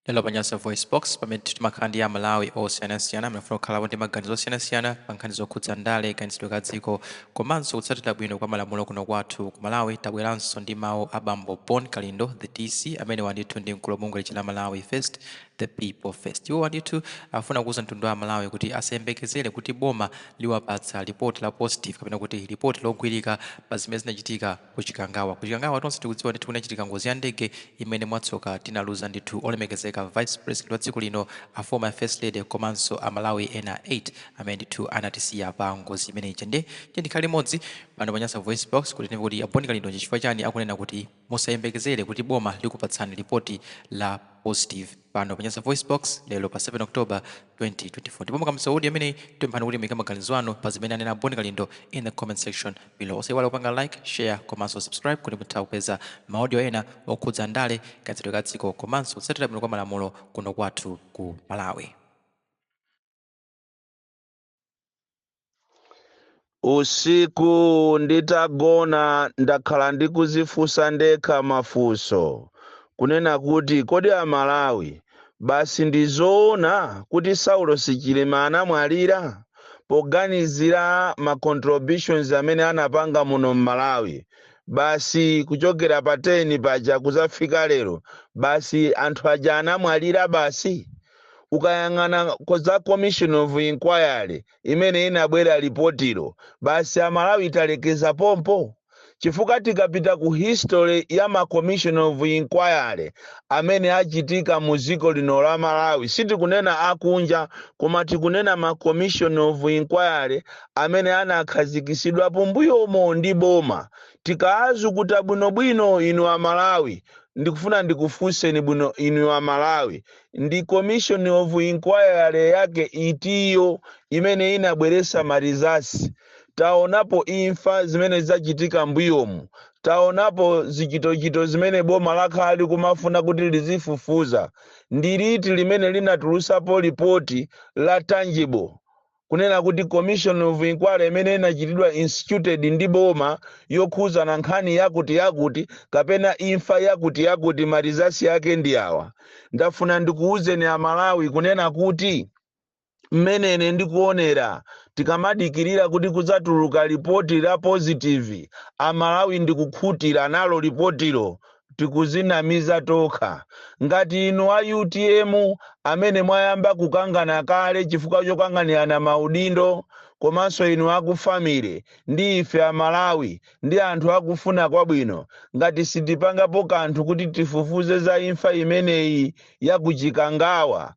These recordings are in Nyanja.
Lero pa Nyasa VoiceBox, pamene timakhala ndi Amalawi osiyanasiyana amene afuna kukhalapo ndi maganizo osiyanasiyana pa nkhani zokhudza ndale, kayendetsedwe ka dziko komanso kutsatira bwino kwa malamulo kuno kwathu ku Malawi, tabweranso ndi mawu a bambo Bon Kalindo, the DC, amene wandithu ndi mkulu wa bungwe lija la Malawi First, the People First. Iwo ndithu afuna kuuza mtundu wa Malawi kuti asayembekezere kuti boma liwapatsa lipoti la positive kapena kuti lipoti logwirika pa zimene zinachitika ku Chikangawa. Ku Chikangawa tonse tikudziwa ndithu kunachitika ngozi ya ndege imene mwatsoka tinaluza ndithu olemekezeka Vice President wa dziko lino, a former First Lady komanso a Malawi ena 8 amene ndithu anatisiya pa ngozi imeneyi. Ndiye tikhale limodzi pano pa Nyasa Voice Box kuti timve kuti a Bon Kalindo chifukwa chani akunena kuti musayembekezere kuti boma likupatsani lipoti la positive pano pa Nyasa Voice Box lero pa 7 October 2024. Ndipo mukamva audio imeneyi, tipemphani kuti muyike maganizo anu pa zimene anena Bon Kalindo in the comment section below. Osaiwala kupanga like, share komanso subscribe kuti mutha kupeza ma audio ena okhudza ndale, kayendetsedwe ka dziko komanso kutsatira bwino kwa malamulo kuno kwathu ku Malawi. Usiku nditagona ndakhala ndikuzifunsa ndekha mafunso kunena kuti kodi Amalawi, basi ndi zoona kuti Saulos Chilima anamwalira? Poganizira ma contributions amene anapanga muno m'Malawi, basi kuchokera pa 10 paja kuzafika lero, basi anthu aja anamwalira basi? Ukayang'ana za commission of inquiry imene inabwera, lipotilo, basi Amalawi talekeza pompo? Chifukwa tikapita ku history ya ma commission of inquiry amene achitika mu dziko lino la Malawi, sitikunena akunja, koma tikunena ma commission of inquiry amene anakhazikitsidwapo mbuyomo ndi boma, tikaazukuta bwinobwino, inu Amalawi, ndikufuna ndikufunseni bwino inu Amalawi, ndi commission of inquiry yake itiyo imene inabweresa ma results? Taonapo imfa zimene zachitika mbuyomu, taonapo zichitochito zimene boma lakhala likumafuna kuti lizifufuza. Ndi liti limene linatulusapo lipoti la tangible kunena kuti commission of inquiry imene inachitidwa instituted ndi boma yokhuzana nkhani yakuti yakuti kapena imfa yakuti yakuti, ma results yake ndi awa? Ndafuna ndikuwuzeni Amalawi kunena kuti mmenene ndikuonera, tikamadikirira kuti kudzatuluka lipoti la positive, Amalawi ndikukhutira nalo lipotilo, tikuzinamiza tokha. Ngati inu a UTM amene mwayamba kukangana kale chifukwa chokanganirana maudindo, komanso inu aku family ndi ife Amalawi ndi anthu akufuna kwabwino, ngati sitipangapo kanthu kuti tifufuze za imfa imeneyi ya kuChikangawa,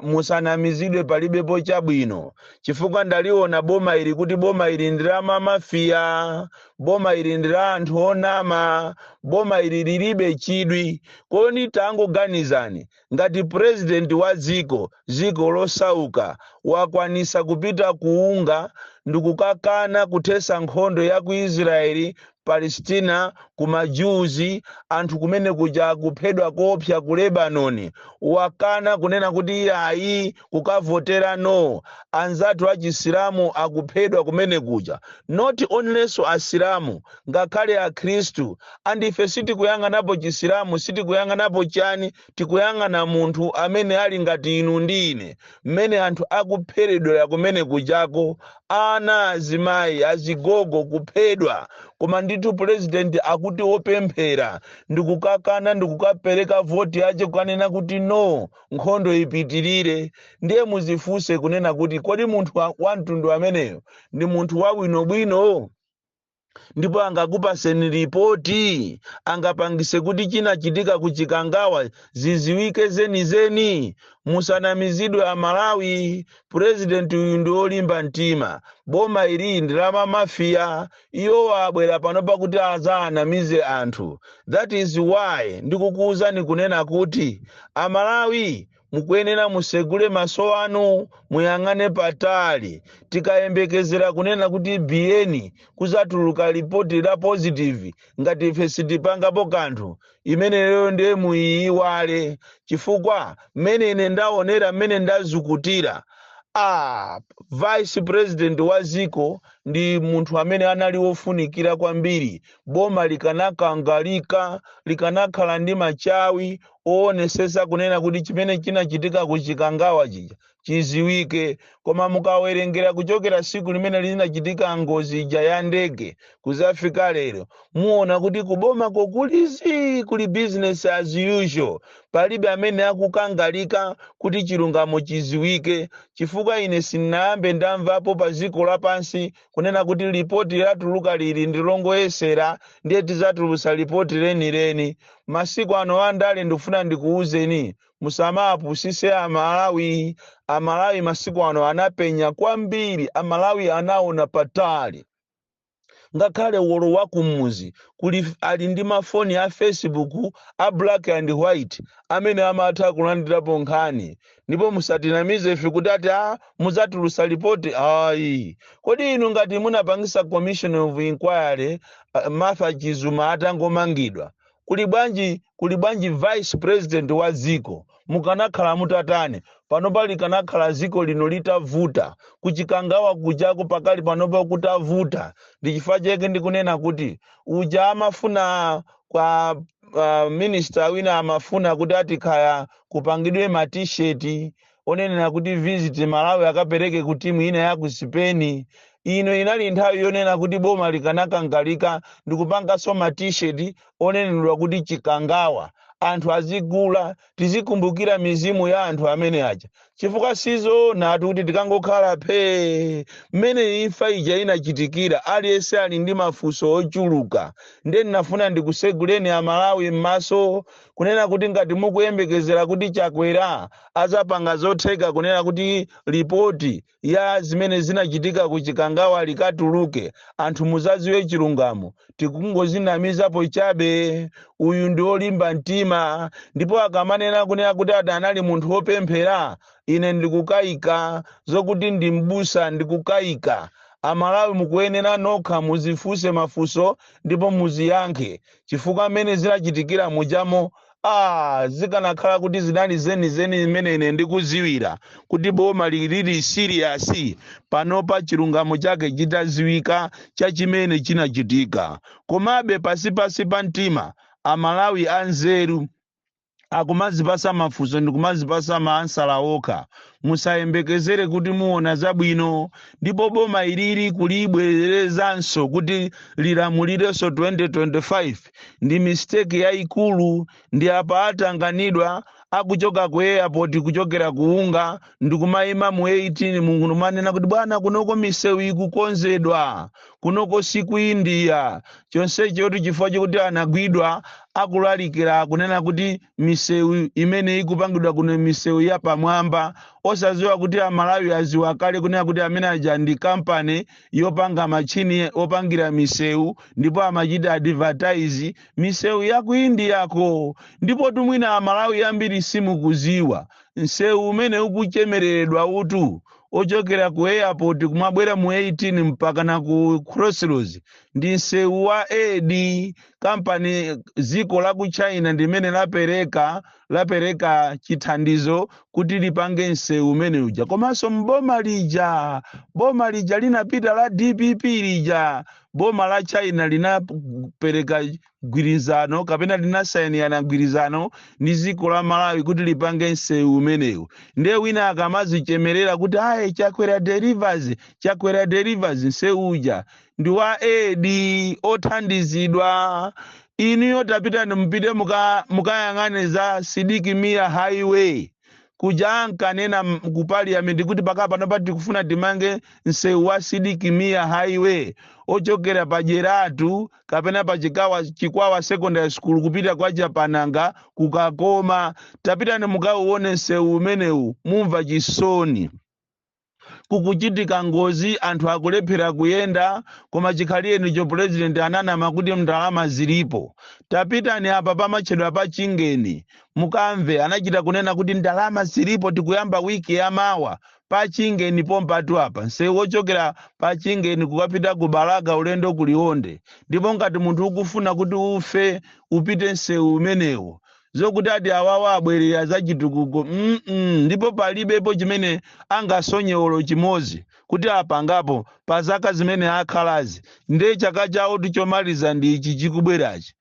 musanamizidwe, palibepo chabwino, chifukwa ndaliona boma ili kuti boma ili ndi la ma mafia, boma ili ndi la anthu onama, boma ili lilibe chidwi. Kodi tangoganizani, ngati president wa dziko, dziko losauka, wakwanisa kupita kuunga ndikukakana kuthesa nkhondo ya ku Israeli Palestina, kumajuzi anthu kumene kuja kuphedwa kopsa ku Lebanon, wakana kunena kuti iyayi, kukavotera no. Anzathu achisilamu akuphedwa kumene kuja, not onlynso Asilamu, ngakhale Akhristu. Andife sitikuyang'anapo Chisilamu, sitikuyang'anapo chani, tikuyang'ana munthu amene ali ngati inu ndi ine. Mmene anthu akupheredwera kumene kujako, ana, azimayi, azigogo kuphedwa, koma ndithu president akuti wopemphera ndikukakana ndikukapereka voti yache kukanena kuti no, nkhondo ipitirire. Ndiye muzifunse kunena kuti kodi munthu wa mtundu ameneyo ndi munthu wabwinobwino? Ndipo angakupaseni ripoti angapangise kuti chinachitika kuChikangawa ziziwike zenizeni? Musanamizidwe Amalawi, president uyu ndi olimba mtima. Boma ili ndi la ma mafia. Iwo abwera pano pakuti azaanamize anthu. That is why ndikukuwuzani kunena kuti Amalawi mukuyenera musegule maso anu, muyang'ane patali. Tikayembekezera kunena kuti biyeni kuzatuluka ripoti la positive, ngati ife sitipangapo kanthu, imeneyo ndiye muyiyiwale, chifukwa mmene ine ndaonera, mmene ndazukutira, vice president wa ziko Ndi munthu amene anali wofunikira kwambiri. Boma likanakangalika, likanakhala ndi machawi oonesesa kunena kuti chimene chinachitika ku Chikangawa chija chiziwike. Koma mukawerengera kuchokera siku limene linachitika ngozi ija ya ndege kuzafika lero, muona kuti kubomako kulizi kuli business as usual. Palibe amene akukangalika kuti chilungamo chiziwike, chifukwa ine sindinayambe ndamvapo pa dziko lapansi kunena kuti lipoti latuluka lili ndi longoyesera, ndiye tizatulusa lipoti lenileni. Masiku ano andale, ndikufuna ndikuwuzeni, musamapusise Amalawi. Amalawi masiku ano anapenya kwambiri, Amalawi anaona patali. Ngakhale wolo wa kumuzi kuli ali ndi mafoni a Facebook a black and white amene amatha kulandirapo nkhani. Ndipo musatinamize ife kuti ati a muzatulusa ripoti, ayi. Kodi inu ngati munapangisa commission of inquiry Martha Chizuma atangomangidwa, kuli bwanji vice president wa dziko? Mukanakhala mutatani? Panopa likanakhala dziko lino litavuta, kuchikangawa kujako pakali panopa kutavuta. Ndi chifukwa chake ndikunena kuti uja amafuna kwa minister wina amafuna kuti ati khaya kupangidwe ma T-shirt onenera kuti "Visit Malawi", akapereke ku timu ina ya ku Spain. Ino inali nthawi yonena kuti boma likanakangalika ndikupanganso ma T-shirt onenedwa kuti "Chikangawa", anthu azigula, tizikumbukira mizimu ya anthu amene aja, chifukwa sizoona kuti tikangokhala phee. Mmene imfa ija inachitikira, aliyense ali ndi mafunso ochuluka. Ndiye ndinafuna ndikuseguleni Amalawi m'maso kunena kuti ngati mukuyembekezera kuti Chakwera azapanga zotheka kunena kuti ripoti ya zimene zinachitika ku Chikangawa likatuluke, anthu muzaziwe chilungamo, tikungozinamizapo chabe. Uyu ndi olimba mtima, ndipo akamanena kunena kuti ati anali munthu wopemphera, ine ndikukayika. Zokuti ndi mbusa, ndikukayika. Amalawi mukuyenera nokha muzifunse mafunso ndipo muziyankhe, chifukwa amene zinachitikira mujamo, zikanakhala kuti zinali zenizeni zimene ine ndikuziwira kuti boma lili serious, panopa chilungamo chake chitaziwika cha chimene chinachitika. Komabe pasipasi pa mtima, Amalawi anzeru akumazipasa mafunso ndikumazipasa ma answer okha. Musayembekezere kuti muona zabwino. Ndipo boma ilili kulibwerezanso kuti lilamulirenso 2025 ndi mistake yayikulu. Ndi apa atanganidwa akuchoka ku airport, kuchokera kuunga, ndikumayima mu 18 mukumanena kuti, "Bwana, kunoko misewu ikukonzedwa, kunoko si ku India." Chonsecho kuti chifukwa chokuti anagwidwa akulalikira kunena kuti misewu imene ikupangidwa kuno misewu ya pamwamba, osaziwa kuti Amalawi aziwa kale kunena kuti amene aja ndi kampani yopanga machini opangira misewu, ndipo amachita advertise misewu ya ku Indiyako. Ndipo tumwina Amalawi ambiri simukuziwa, msewu umene ukuchemereredwa utu ochokera ku airport kumabwera mu 18 mpaka na ku Crossroads ndi msewu wa aid company. Dziko la ku China ndimene lapereka chithandizo kuti lipange msewu umene uja. Komanso mboma lija, boma lija linapita la DPP lija, boma la China linapereka gwirizano kapena linasayinirana gwirizano ndi dziko la Malawi kuti lipange msewu umenewu. Ndiye wina akamazichemerera kuti, "Ayi, Chakwera delivers, Chakwera delivers," msewu uja ndi wa aid othandizidwa. Inuyo tapitani, mupite mukayang'ane za Sidik Mia Highway kuja. Ankanena ku parliament kuti pakapa panopa tikufuna timange msewu wa Sidik Mia Highway ochokera pa Jeratu kapena pa Chikwawa Secondary School kupita kwa Chapananga kukakoma. Tapitani mukauone msewu umenewu, mumva chisoni. Kukuchitika ngozi, anthu akulephera kuyenda, koma chikhaliyenicho president ananama kuti ndalama zilipo. Tapitani apa pamatchedwa pa Chingeni, mukamve anachita kunena kuti ndalama zilipo, tikuyamba wiki yamawa. Pa Chingeni pompatu apa, msewu wochokera pa Chingeni kukapita ku Balaka ulendo kuliwonde. Ndipo ngati munthu ukufuna kuti ufe, upite msewu umenewo. Zokuti ati awawa abwerera za chitukuko, Ndipo palibepo chimene angasonye olo chimodzi kuti apangapo pa zaka zimene akhalazi. Ndiye chaka chawo chomaliza ndi ichi chikubwerachi.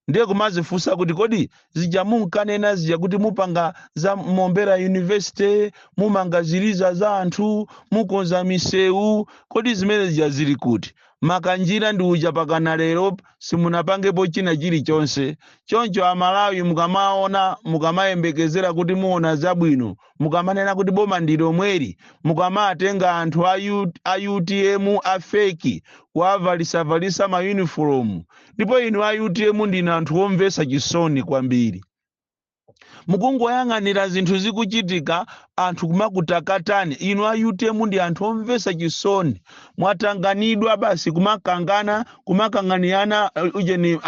Ndiye kumazifunsa kuti kodi zija munkanena zija kuti mupanga za Mombera University, mumanga ziliza za anthu, mukonza misewu, kodi zimene zija zili kuti? Makanjira ndi uja pakana lero simunapangepo china chilichonse. Choncho Amalawi, mukamaona, mukamayembekezera kuti muona zabwino, mukamanena kuti boma ndi lomweli, mukamatenga anthu a UTM a fake kuwavalisavalisa mayunifomu. Ndipo inu a UTM ndinu anthu omvetsa chisoni kwambiri. Mukungoyang'anira zinthu zikuchitika, anthu kumakutakatani. Inu a UTM ndi anthu omvetsa chisoni. Mwatanganidwa basi kumakangana, kumakanganirana ujeni,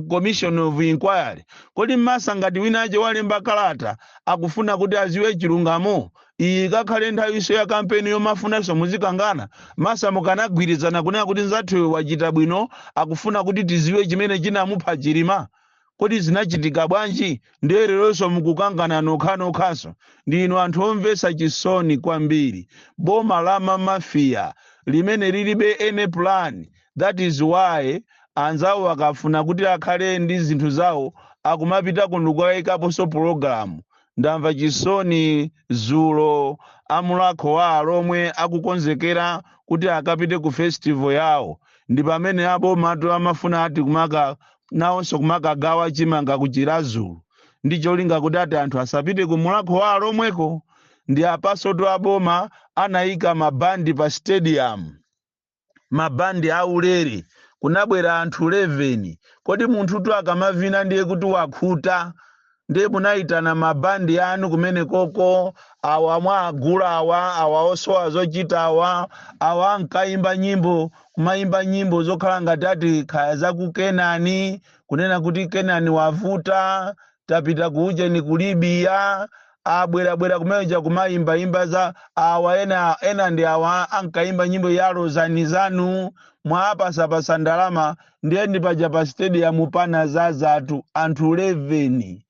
commission of inquiry. Kodi mmasa ngati wina ache walemba kalata akufuna kuti aziwe chilungamo, iyi ikakhale nthawiso ya kampeni yomafunanso muzikangana? Masa mukanagwirizana kunena kuti nzathuyo wachita bwino, akufuna kuti tiziwe chimene chinamupha Chilima, kodi zinachitika bwanji? Ndiye leronso mukukangana nokhanokhanso. Ndinu anthu omvetsa chisoni kwambiri. Boma la mamafiya limene lilibe any plan. That is why anzawo akafuna kuti akhale ndi zinthu zawo akumapita kundikukayikaponso pologalamu. Ndamva chisoni zulo amulakho wa Alomwe akukonzekera kuti akapite ku festival yawo, ndi pamene abomatu amafuna ati kumaka nawonso kumakagawa chimanga ku Chiradzulu ndi cholinga kuti ati anthu asapite ku mulakho wa Alomweko. Ndi apasoto aboma anayika mabandi pa stadium, mabandi aulere. Kunabwera anthu 11. Kodi munthutu akamavina ndiye kuti wakhuta? Ndiye munayitana mabandi anu kumene koko, awa mwagula, awa, awa osowa zochita, awa, awa ankayimba nyimbo, kumayimba nyimbo zokhala ngati ati khaya za ku Kenani, kunena kuti Kenani wavuta, tapita ku ujeni ku Libya, abwerabwera kumeneja kumayimbayimba za awa. Ena ena ndi awa ankayimba nyimbo ya lozani zanu. Mwapasapasa ndalama. Ndiye ndi paja pa stadium pana zazatu anthu 11.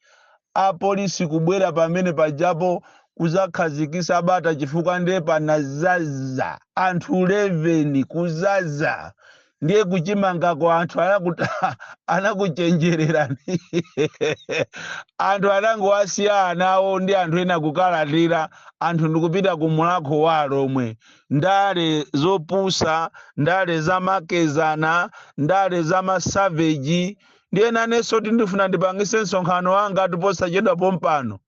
Apolisi kubwera pamene pajapo kuzakhazikisa bata, chifukwa ndiye panazaza anthu 11, kuzaza. Ndiye kuchimangako anthu anakuchenjererani. Anthu anangowasiya anawo ndi anthu ena kukalatira anthu ndikupita ku mulakho wa Alomwe. Ndale zopusa, ndale zamakezana, ndale zamasavage. Ndiye nanenso ndifuna ndipangise msonkhano wanga tiposachedwa pompano.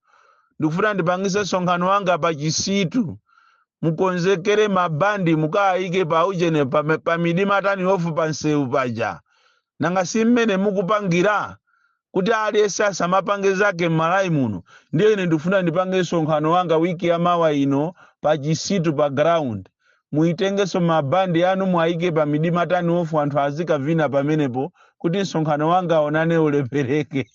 Ndikufuna ndipangise msonkhano wanga pa Chisitu. Mukonzekere mabandi, mukayike pa ujene pa midima turn off pa nsewu paja. Nanga si mmene mukupangira kuti aliyense asamapange zake m'Malawi muno? Ndiye ine ndikufuna ndipange msonkhano wanga wiki yamawa ino pa Chisitu pa ground. Muitengenso mabandi anu, mwayike pa midima turn off, anthu azikavina pamenepo kuti msonkhano wanga onane ulepereke.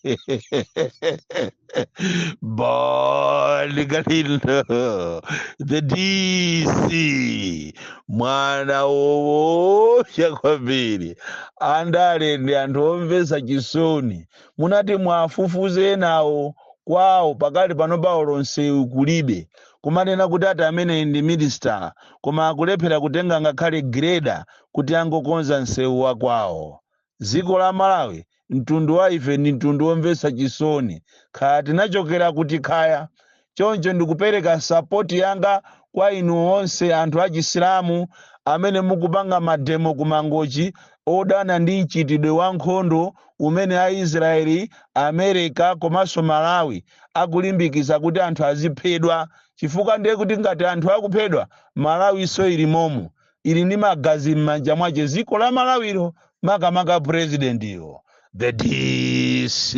Bon Kalindo, the DC, mwana wowocha kwambiri. Andale ndi anthu omvetsa chisoni. Munati mwafufuze nawo kwawo, pakali pano pawo nsewu kulibe, kumanena kuti ati amene ndi minister, koma akulephera kutenga ngakhale grader kuti angokonza nsewu wa kwawo. Dziko la Malawi, mtundu wa ife ndi mtundu womvetsa chisoni, khaya tinachokera kuti khaya. Choncho ndikupereka support yanga kwa inu onse anthu achisilamu amene mukupanga mademo ku Mangochi odana ndi mchitidwe wa nkhondo umene Aisraeli, America komanso Malawi akulimbikitsa kuti anthu aziphedwa, chifukwa ndiye kuti ngati anthu akuphedwa, Malawiso ili momo, ili ndi magazi m'manja mwache dziko la Malawiro, makamaka presidentiyo, the DC.